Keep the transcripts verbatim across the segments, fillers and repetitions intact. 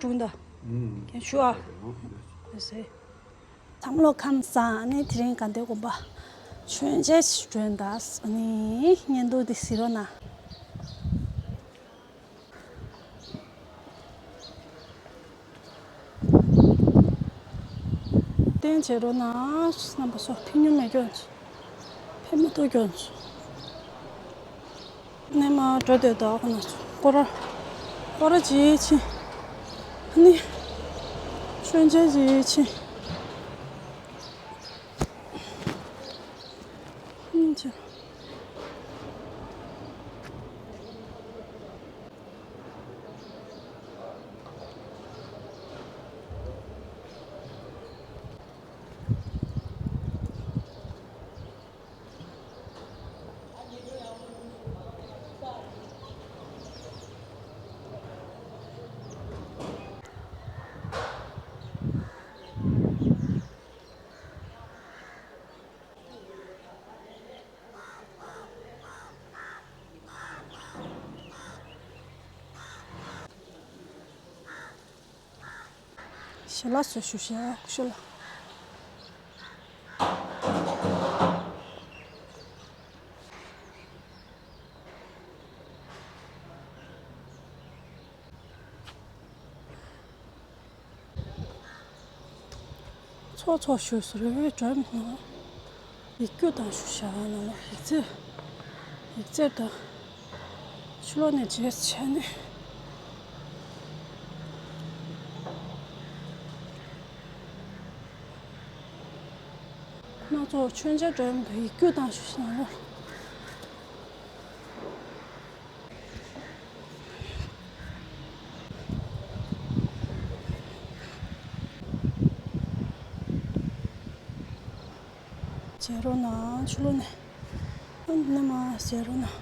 ཀྲུང་ད། ཨུམ། ཁྱེད་ཞུ་ཨ། ཨོ་ཟེར། བསམ་བློ་ཁམས་བཟང་། ཨ་ནི་དེ་རིང་དགའ་ལྡན་དགོན་པ་མཆོད་མཇལ་ཞིག་འགྲོ་ཡིན་ད། ཨ་ནི་བརྙན་ཐུང་འདི་གཟིགས་རོགས་གནང་། སྟོན་བྱེད་རོགས་གནང་། རྣམ་པ་ཚོ་ཕན་ཡོན་མེད་ཀྱོན་ཚོ། ཕན་མ་ཐོགས་ཀྱོན་ཚོ། ནས་མ་འགྲོ་འདོད་དོ་ཁོ་ན་ཚོ། སྐོར་ར། སྐོར་ར་བྱེད་ཕྱིན། ཨ་ནི། མཆོད་མཇལ་བྱེད་ཕྱིན། ཨ་ནི་ཚོ། ཞལ་ལག་བཟོ་ཞུ་ཤག་ཤོ་ལ། ཚོགས་ཚོགས་ཞུ་སུ་རེ་བའི་གྲོས་མོ། ཡིག་རྒྱུགས་དང་ཞུ་བཞག་ནང་ལ་ཡིག་ཚད། ཡིག་ཚད་དང་། ཕྱི་ལོགས་ནས་བྱས་བྱས་ནས། ཁོང་ཚོ་མཆོད་མཇལ་གྲོས་མོ་དང་ཡིག་རྒྱུགས་དང་ཞུ་བཞག་ནང་ལ། མཇལ་རོགས་གནང་། ཕྱི་ལོགས་ནས། ཨ་ནི་མ་མཇལ་རོགས་གནང་།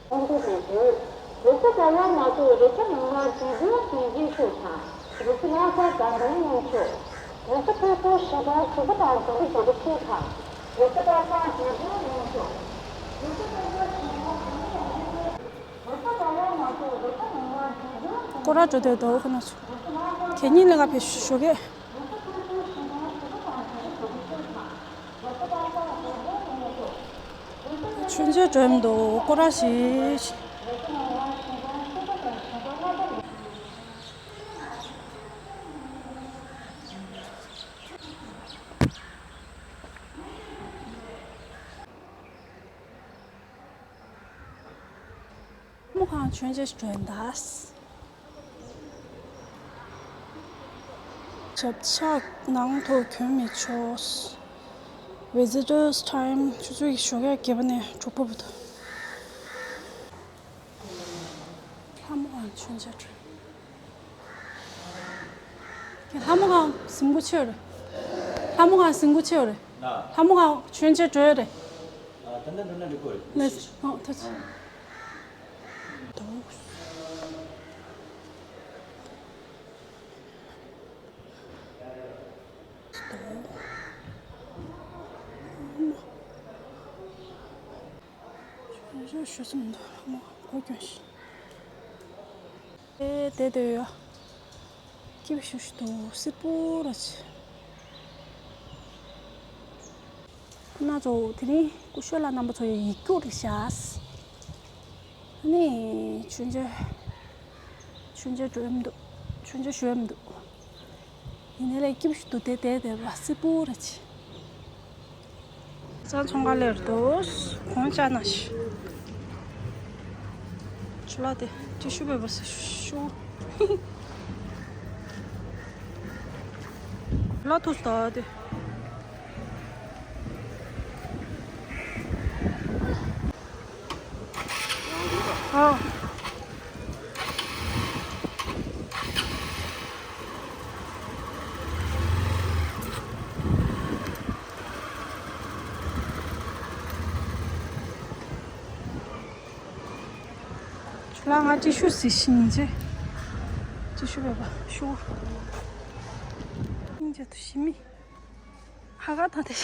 ཁོང་ཚོ་དེ་དུས་རེས་གཟའ་ཟླ་བ་མ་གཏོགས་རེས་གཟའ་མིག་དམར་དགེ་འདུན་དགེ་འདུན་ཤོག་དང་། རེས་གཟའ་ལྷག་པ་དགའ་ལྡན་ཡུལ་ཤོག་རེས་གཟའ་ཕུར་བུ་ཞི་ཁྲོན་ཞི་བ་དང་དགོན་པ་དགེ་འདུན་ཤོག་དང་། རེས་གཟའ་པ་སངས་དགེ་འདུན་ཡུལ་ཤོག་རེས་གཟའ་ཕུར་བུ་ཞི་ཁྲོན་དགོན་པ་དགེ་འདུན་ཤོག་རེས་གཟའ་ཟླ་བ་མ་གཏོགས་རེས་གཟའ་མིག་དམར་དགེ་འདུན་ཤོག་སྐོར་ར་འགྲོ་དེ་དོ་ཁོ་ན་ཚོ། གད་སྙིགས་ལས་ཀ་ཕེབས་ཞོགས་གས། མཆོད་མཇལ་གྲོལ་འདུག་སྐོར་ར་ཞིག་ལྷ་མོ་ཁང་མཆོད་མཇལ་ཞིག་འགྲོ་ཡིན་ད། ཞབས་ཕྱག་ནང་དུ་གྱོན་མི་ཆོག Visitors time ཆུ་ཚོད་ཞོགས་ཀས་བརྒྱད་པ་ནས་དྲུག་པ་བར་དུ། ལྷ་མོ་ཁང་མཆོད་མཇལ་འགྲོ། ལྷ་མོ་ཁང་གཟིམ་སྐུ་ཆེ་རེད། ལྷ་མོ་ཁང་གཟིམ་སྐུ་ཆེ་རེད། ལྷ་མོ་ཁང་མཆོད་མཇལ་འགྲོ་རེད། ད་ལྟ་འགྲོ་ན་འགྲིག་གི་རེད། ལགས་སོ། ཨོ་ཐུགས་རྗེ་ཆེ། ཞུ་སེམས་འདུག་ལྷ་མོ་གོ་གྱོན་ཞིག་ཨེ་དེ་དེ་ཡོད། སྐྱིད་པོ་ཞུ་ཞུ་འདུག་སིལ་པོ་ར་ཆེ། ཁོ་ན་ཚོ་དེ་རིང་སྐུ་ཞབས་ལགས་རྣམ་པ་ཚོ་ཡི་ཡིག་རྒྱུགས་རེད་ཤག་ཨ་ནི་མཆོད་མཇལ། མཆོད་མཇལ་འགྲོ་ཡ་མི་འདུག་མཆོད་མཇལ་ཞུ་ཡ་མི་འདུག་ཡིན་ནའི་ལས་སྐྱིད་པོ་ཞིག་འདུག་དེ་དེ་དེ་བ་སིལ་པོ་ར་ཆེ། ས་ཚོང་ཁང་ལེར་འདུག་གོང་ཅག་ན་ཤི། ཆུ་ལ་དེ་ཏི་ཤུ་པེ་པར་ཤོ། ལ་ཐུག་ས་དེ། ཨ། ཁྱོད་ལ་ང་ཏི་ཤུ་ཟི་ཤིང་ཅེ། ཏི་ཤུ་པེ་པར་ཤོ། སྙིང་རྗེ་དུ་ཞི་མི། ཧ་ག་ཐང་དེ།